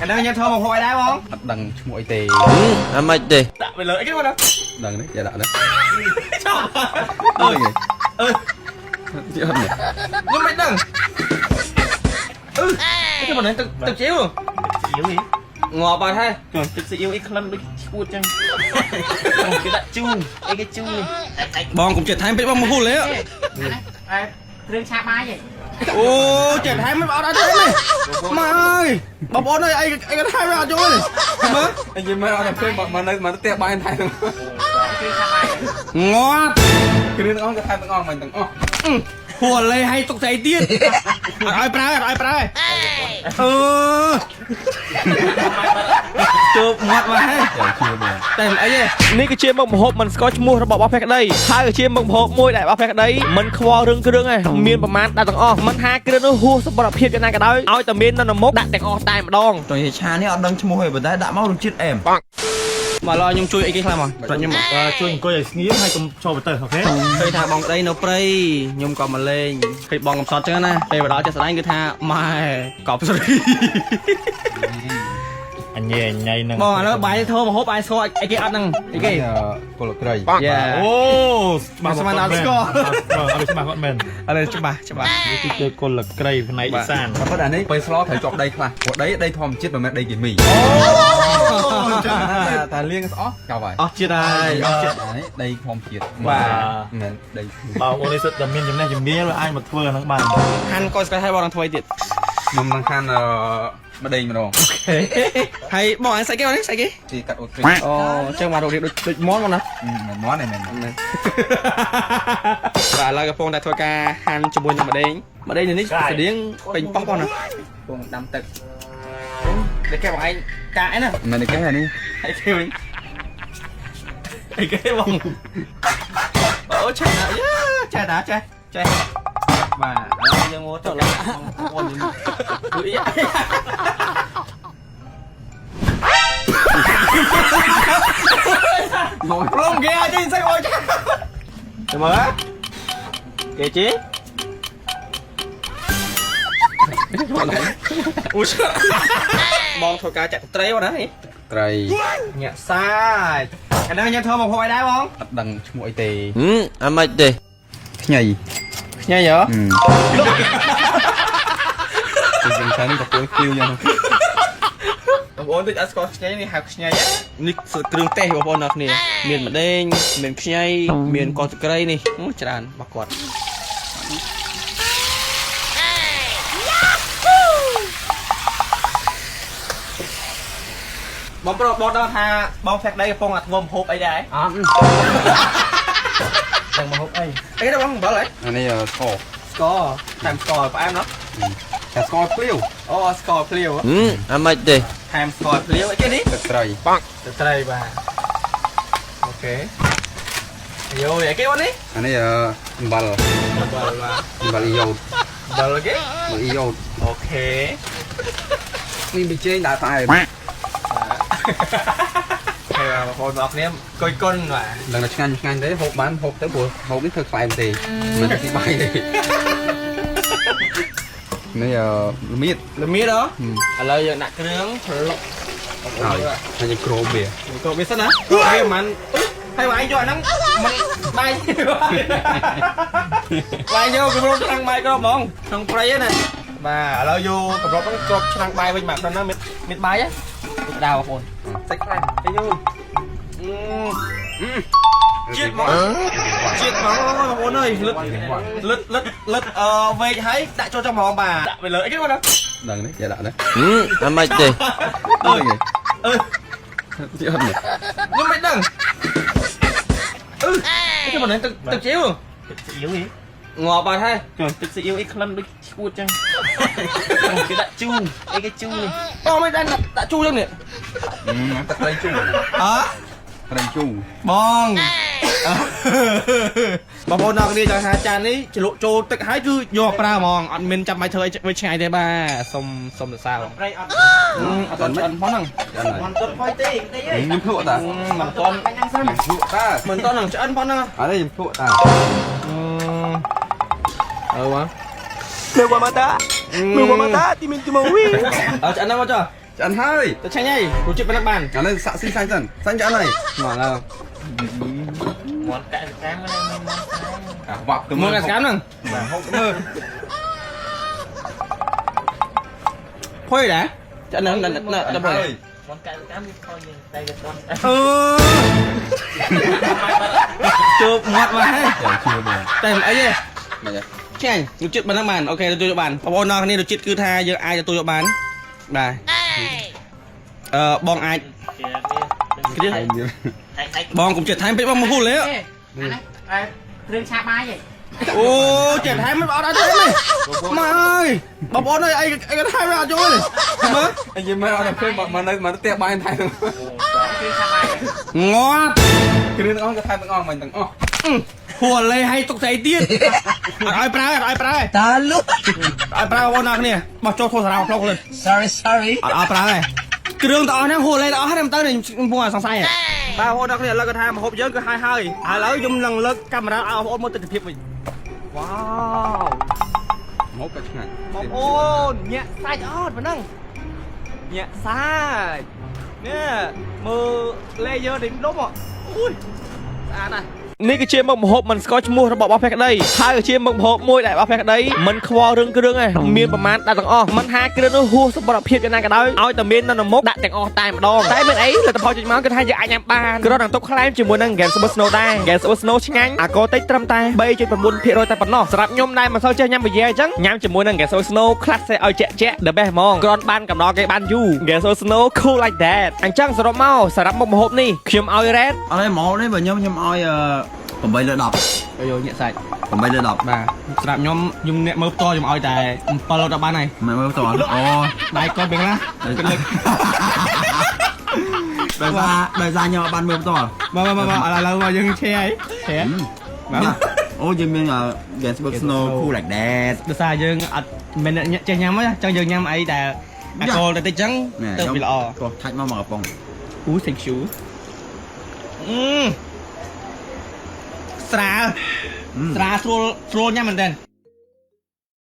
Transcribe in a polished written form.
អាហ្នឹងខ្ញុំធ្វើមកហូបឲ្យដែរបង អត់ដឹងឈ្មោះអីទេ អាម៉េចទេ ដាក់ไปលើអីគេបងណា ដឹងទេយ៉ាដាក់ទេ ចប់ អើយ អឺ ជាអត់នេះ ខ្ញុំមិនដឹងអឺគេមិនដឹងទឹកទឹកជីវ ស៊ីអ៊ីវ ងាប់បាត់ហើយ ទឹកស៊ីអ៊ីវអីក្លិនដូចឈួតចឹងគេដាក់ជូរអីគេជូរនេះ បងកុំចិត្តថែមពេកបងមកហូលទេ អេគ្រឿងឆាបាយឯង អូចិត្តថែមមិនអត់អត់ទេមកអើយបងប្អូនអើយអីអីក៏ថែមអត់យល់ទេមើល អញមើលអត់តែពេលមកនៅមកផ្ទះបាយថែម គ្រឿងឆាបាយ ងាប់ គ្រឿងទាំងអស់ក៏ថែមទាំងអស់មិនទាំងអស់ ហួលេឲ្យទុកស្អីទៀតអត់ឲ្យប្រើអត់ឲ្យប្រើអឺជប់មាត់មកហើយ ចាំឈ្មោះបង តែមិនអីទេ នេះគឺជាមុខម្ហូបមិនស្គាល់ឈ្មោះរបស់បងភក្តីហើយក៏ជាមុខម្ហូបមួយដែលបងភក្តីមិនខ្វល់រឿងគ្រឿងទេមានប្រមាណដាក់ទាំងអស់មិនថាគ្រឿងនោះហួសសម្បត្តិភាពយ៉ាងណាក៏ដោយឲ្យតែមាននៅមុខដាក់ទាំងអស់តែម្ដង តោះឆានេះអត់ដឹងឈ្មោះទេប៉ុន្តែដាក់មករសជាតិអែម មកឡខ្ញុំជួយអីគេខ្លះមកប្រាប់ខ្ញុំមក ជួយអង្គុយឲ្យស្ងៀមហើយកុំចូលទៅអូខេ ឃើញថាបងក្តីនៅព្រៃខ្ញុំក៏មកលេងឃើញបងកំសត់ចឹងណាពេលមកដល់ចិត្តស្ដែងគឺថាម៉ែកប់ស្រី អញញញហ្នឹង បងឥឡូវបាយធ្វើមកហូបបាយស្គាល់អីគេអត់ហ្នឹងអីគេ ពលត្រី យ៉ា អូច្បាស់ ស្មានអត់ស្គាល់ អត់ច្បាស់គាត់មែន ឥឡូវច្បាស់ច្បាស់ នេះគឺជាកុលក្រីផ្នែកອີសាន តែប៉ុន្តែអានេះពេលស្លត្រូវជាប់ដីខ្លះព្រោះដីដីធម្មជាតិមិនមែនដីគីមីអូតែលាងស្អស់កប់ហើយ អស់ជាតិហើយអស់ជាតិ អានេះដីធម្មជាតិ បាទ មិនមែនដី បងអូននេះសិតតែមានចំណេះជំនាញអាចមកធ្វើអាហ្នឹងបាន ហាន់កូនស្គាល់ឲ្យបងនឹងធ្វើទៀត ខ្ញុំនឹងខានម្ដេងម្ដង ហើយបងអានស្អីគេបងនេះស្អីគេ ទីកាត់អូទ្រី អូចឹងមករករៀបដូចដូចមន់បងណា មិនមន់ទេមែន បាទឥឡូវកំពុងតែធ្វើការហាន់ជាមួយនឹងម្ដេងម្ដេងនេះស្តៀងពេញប៉ោះបងណាកំពុងដាំទឹកតែគេបងឯងកាអីណា មែនទេអានេះ អីគេវិញអីគេបងអូឆែណាយ៉ាឆែតាឆែឆែបាទឥឡូវយើងមកចូលឡើងបងប្អូនយើងអុយ រំគេឲ្យចេញស្អីអុយចាំមើលគេជីអូឈបងធ្វើការចាក់ត្រីបងណា ត្រី ញាក់សាច់អាហ្នឹងខ្ញុំធ្វើមកហូបឲ្យដែរបង អត់ដឹងឈ្មោះអីទេ អាម៉េចទេ ខ្ញី ខ្ញីហ៎ ពីសិនសិនក៏ពួយគ្លៀវយ៉ាង បងប្អូនតិចអត់ស្គាល់ខ្ញីនេះហៅខ្ញីនេះគ្រឿងទេសបងប្អូនអ្នកគ្នាមានម្ដេងមានខ្ញីមានកនសក្រីនេះច្រើនរបស់គាត់បងប្រុសបងដឹងថាបងហ្វេកដីកំពុងតែធ្វើម្ហូបអីដែរ អត់ដឹងមកហូបអី អីគេបងអំបិលហ៎ អានេះស្ករ ស្ករថែមស្ករផ្អែមណោះ តែស្ករភ្លាវ អូស្ករភ្លាវ អាម៉េចទេ ថែមស្ករភ្លាវអីគេនេះ ទឹកត្រី ទឹកត្រីបាទអូខេយោអីគេបងនេះ អានេះអំបិល អំបិលបាទ អំបិលអ៊ីយ៉ូត អំបិលគេ អំបិលអ៊ីយ៉ូត អូខេ នេះប៊ីចេងដាក់ផ្អែម ហើយបងប្អូនទាំងអស់គ្នាកុយគុនបាទ ដឹងតែឆ្ងាញ់ឆ្ងាញ់ទេហូបបានហូបទៅព្រោះហូបនេះធ្វើខ្លែមទេមិនទីបាយទេនេះល្មៀត ល្មៀតហ៎ឥឡូវយើងដាក់គ្រឿងច្រឡុក ហើយហើយយើងគ្របវា គ្របវាសិនណាគ្របវាមិនហើយបងឯងយកអាហ្នឹងមិនបាយបាយយកកម្របឆ្នាំងបាយគ្របហ្មងក្នុងព្រៃហ្នឹងណាបាទឥឡូវយកកម្របហ្នឹងគ្របឆ្នាំងបាយវិញបាទក្នុងហ្នឹងមានមានបាយហ៎ដៅបងប្អូនសាច់ខ្លាំងទៅយូជាតិហ្មងជាតិហ្មងបងប្អូនអើយលឹតលឹតលឹតលឹតអឺវែកហើយដាក់ចូលចុងហ្មងបាទដាក់ไปលើអីគេបងណា ដឹងទេយ៉ាដាក់ទេ អាម៉េចទេ អើយ អឺ ជាអត់នេះ ខ្ញុំមិនដឹងអឺគេមិនដឹងទឹកទឹកជីវ ទឹកស៊ីអ៊ីវអី ងាប់បាត់ហើយ ទឹកស៊ីអ៊ីវអីក្លិនដូចឈួតចឹងគេដាក់ជូរអីគេជូរនេះ អូមិនដឹងដាក់ជូរចឹងនេះ ទឹកត្រីជូរ អើ ត្រីជូរ បងបងប្អូនអ្នកគ្នាចង់ថាចាននេះជ្លក់ចូលទឹកហើយគឺយកប្រើហ្មងអត់មានចាំបាច់ធ្វើអីវិញឆ្ងាយទេបាទសុំសុំសរសើរ ប្រៃអត់ អត់ឆ្អិនផងហ្នឹង មិនទាន់ផុយទេតិចអី ខ្ញុំភ្លក់តា មិនទាន់ បាញ់ហ្នឹងសិន ភ្លក់តា មិនទាន់នឹងឆ្អិនផងហ្នឹង អត់ទេខ្ញុំភ្លក់តា អឺមកមើលមកតាមើលមកតាទីមានទីមកវីអើឆ្អិនណាមកចុះ ឆ្អិនហើយ ទៅឆ្ងាញ់ហើយរសជាតិប៉ុណ្ណឹងបាន ឥឡូវសាក់ស៊ីសាញ់សិនសាញ់ឆ្អិនហើយ មកឡើយ មាន់កាក់តាមហ្នឹងមាន់ អាវ៉ាប់ទៅ មើលកាស្កាមហ្នឹង បាទហូបមើល ផុយដែរឆ្អិនហ្នឹងដល់ផុយ មាន់កាក់តាមវាខុសយើងតែវាទាន់ អឺជប់មាត់មកហើយ ជឿបង តែមិនអីទេ មិនទេ ឆ្ងាញ់រសជាតិប៉ុណ្ណឹងបាន OK ទទួលយកបានបងប្អូនអរគ្នារសជាតិគឺថាយើងអាចទទួលយកបានបាទអឺបងអាច ជា ថែមទៀត តែ បងកុំចិត្តថែមពេកបងមកហូលទេ អានេះអែគ្រឿងឆាបាយហី អូចិត្តថែមមិនអត់អត់ទេមកអើយបងប្អូនអើយអីអីក៏ថែមអត់យល់ទេមើល អញមើលអត់តែឃើញមកនៅមកផ្ទះបាយថែម គ្រឿងឆាបាយ ងាប់ គ្រឿងទាំងអស់ក៏ថែមទាំងអស់មិនទាំងអស់ ហួលេឲ្យទុកស្អីទៀតអត់ឲ្យប្រើអត់ឲ្យប្រើ តាលុះ អត់ប្រើបងប្អូនអរគ្នាបោះចូលធោះសារ៉ាផ្លុកលើ sorry sorry អត់ឲ្យប្រើទេគ្រឿងទាំងអស់ហ្នឹងហួលេទាំងអស់ហ្នឹងទៅនេះខ្ញុំកំពុងតែសង្ស័យបាទបងប្អូនអរគ្នាឥឡូវគាត់ថាម្ហូបយើងគឺហើយហើយឥឡូវខ្ញុំនឹងលើកកាមេរ៉ាឲ្យបងប្អូនមើលទិដ្ឋភាពវិញវ៉ាវ ហូបក៏ឆ្ងាញ់ បងប្អូនញាក់សាច់អត់ប៉ុណ្ណឹងញាក់សាច់នេះមើល layer នេះដុំអូយស្អាតណាស់ នេះគឺជាមុខម្ហូបមិនស្គាល់ឈ្មោះរបស់បោះភក្តីហើយក៏ជាមុខម្ហូបមួយដែលបោះភក្តីមិនខ្វល់រឿងគ្រឿងទេមានប្រមាណដាក់ទាំងអស់មិនថាគ្រឿងនោះហួសសុពលភាពយ៉ាងណាក៏ដោយឲ្យតែមាននៅក្នុងមុខដាក់ទាំងអស់តែម្ដងតែមានអីលទ្ធផលចេញមកគឺថាយើងអាចញ៉ាំបានគ្រាន់តែទុកខ្លែមជាមួយនឹង Ganzberg Snow ដែរ Ganzberg Snow ឆ្ងាញ់អាល់កុលតិចត្រឹមតែ3.9%តែប៉ុណ្ណោះសម្រាប់ខ្ញុំដែលមិនសូវចេះញ៉ាំប៊ីយ៉ែអញ្ចឹងញ៉ាំជាមួយនឹង Ganzberg Snow ខ្លះសេឲ្យជាក់ជាក់ the best ហ្មងគ្រាន់បានកំណល់គេបានយូរ Ganzberg Snow cool like that អញ្ចឹងសរុបមកសម្រាប់មុខម្ហូបនេះខ្ញុំឲ្យ rate អត់ទេមកនេះបើខ្ញុំខ្ញុំឲ្យ8លើ10 យោយោញាក់សាច់ 8លើ10 បាទស្រាប់ខ្ញុំខ្ញុំអ្នកមើលផ្ទាល់ខ្ញុំឲ្យតែ7ដល់បានហើយ មិនមើលតអូ ដៃគាត់វិញណា ដោយសារដោយសារខ្ញុំអត់បានមើលផ្ទាល់ មកមកមកឥឡូវមកយើងឆេហើយឆេបាទ អូយើងមាន Ganzberg Snow cool like that ដោយសារយើងអត់មិនអ្នកចេះញ៉ាំទេចឹងយើងញ៉ាំអីដែលអាល់កុលតែតិចចឹងទៅវាល្អ កោះថាច់មកមកកំប៉ុង អូ thank you អឺស្រាលស្រាលស្រួលស្រួលញ៉ាំមែនតើ